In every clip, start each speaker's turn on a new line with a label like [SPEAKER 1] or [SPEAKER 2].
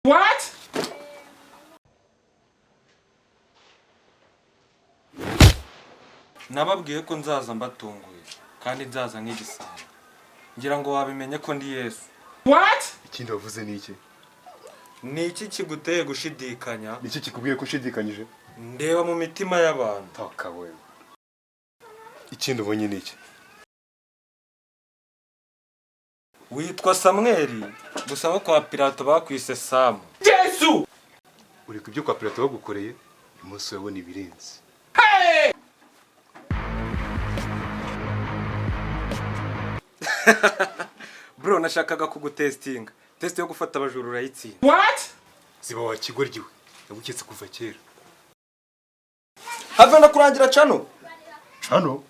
[SPEAKER 1] What?
[SPEAKER 2] Nababwiye ko nzaza mbatunguye kandi nzaza nk'igisambo, ngira ngo wabimenye ko ndi Yesu.
[SPEAKER 1] What?
[SPEAKER 3] Ikindi wavuze ni iki?
[SPEAKER 2] Ni iki kiguteye gushidikanya?
[SPEAKER 3] Ni iki kikubwiye ko ushidikanyije?
[SPEAKER 2] Ndeba mu mitima y'abantu.
[SPEAKER 3] Taka wewe. Ikindi ubonye ni iki?
[SPEAKER 2] Witwa Samweli, gusa abo kwa Pilato bakwise Samu.
[SPEAKER 1] Yesu!
[SPEAKER 3] Uri ku byo kwa Pilato bagukoreye, uyu munsi urabona ibirenze.
[SPEAKER 1] Hey!
[SPEAKER 2] Bro, nashakaga kugutestinga. Test yo gufata abajura urayitsinda.
[SPEAKER 1] What?
[SPEAKER 3] Ziba wa kigoryi we, naguketse kuva kera.
[SPEAKER 2] Have ndakurangira cano.
[SPEAKER 3] Hano?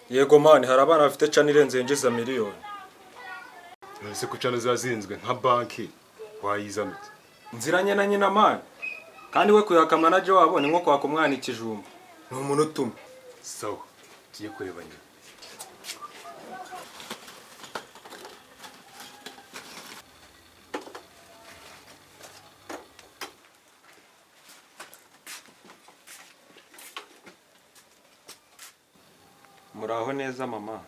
[SPEAKER 2] Yego man, hari abana bafite cano irenze yinjiza miliyoni.
[SPEAKER 3] Nonese ko cano zazinzwe nka banki wayizana ute?
[SPEAKER 2] Nziranye na nyina man. Kandi we kuyaka manager wabo ni nko kwaka umwana ikijumba. Ni umuntu utuma.
[SPEAKER 3] Sawa, tugiye kureba nyina.
[SPEAKER 2] Muraho neza mama.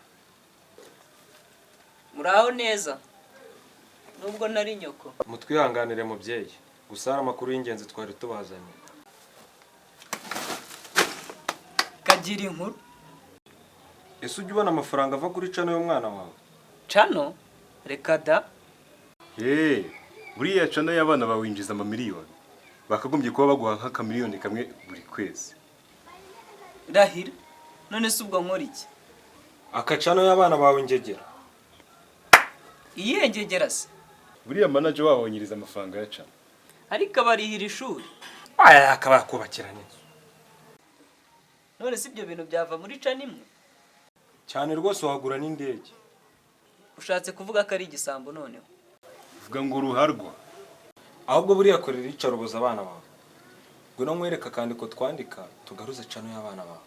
[SPEAKER 4] Muraho neza. Nubwo nari nyoko.
[SPEAKER 2] Mutwihanganire mubyeyi. Gusa hari amakuru y'ingenzi twari tubazanye.
[SPEAKER 4] Kagira inkuru.
[SPEAKER 2] Ese ujya ubona amafaranga ava kuri cano y'umwana wawe?
[SPEAKER 4] Cano? Reka da.
[SPEAKER 3] Hey, buriya cano y'abana bawe winjiza amamiliyoni. Bakagombye kuba baguha nk'akamiliyoni kamwe buri kwezi.
[SPEAKER 4] Rahira. None se ubwo nkora iki?
[SPEAKER 2] Akacano y'abana bawe ingegera.
[SPEAKER 4] Iyihe ngegera se?
[SPEAKER 3] Buriya manager wabo wanyiriza amafaranga ya cano.
[SPEAKER 4] Ariko abarihira ishuri.
[SPEAKER 2] Aya akaba yakubakira n'inzu.
[SPEAKER 4] None se ibyo bintu byava muri cano imwe?
[SPEAKER 2] Cyane rwose wagura n'indege.
[SPEAKER 4] Ushatse kuvuga ko ari igisambo noneho?
[SPEAKER 3] Vuga ngo ruharwa.
[SPEAKER 2] Ahubwo buriya korera iyicarubozo abana bawe. Ngwino nkwereke akandiko twandika tugaruze cano y'abana bawe.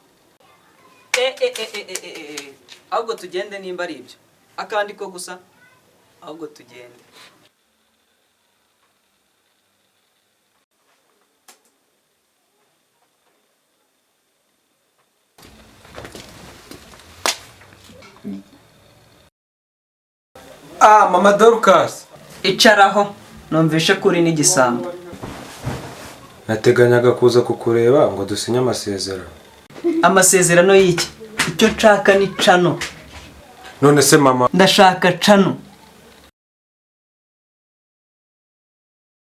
[SPEAKER 4] Ahubwo tugende nimba ari ibyo. Akandiko gusa. Ahubwo tugende.
[SPEAKER 2] Ah, Mama Dorcas.
[SPEAKER 4] Icaraho. Numvishe kuri n'igisambo.
[SPEAKER 2] Nateganyaga kuza kukureba ngo dusinye amasezerano.
[SPEAKER 4] Amasezerano y'iki? Icyo nshaka ni cano.
[SPEAKER 2] None se mama,
[SPEAKER 4] Ndashaka cano.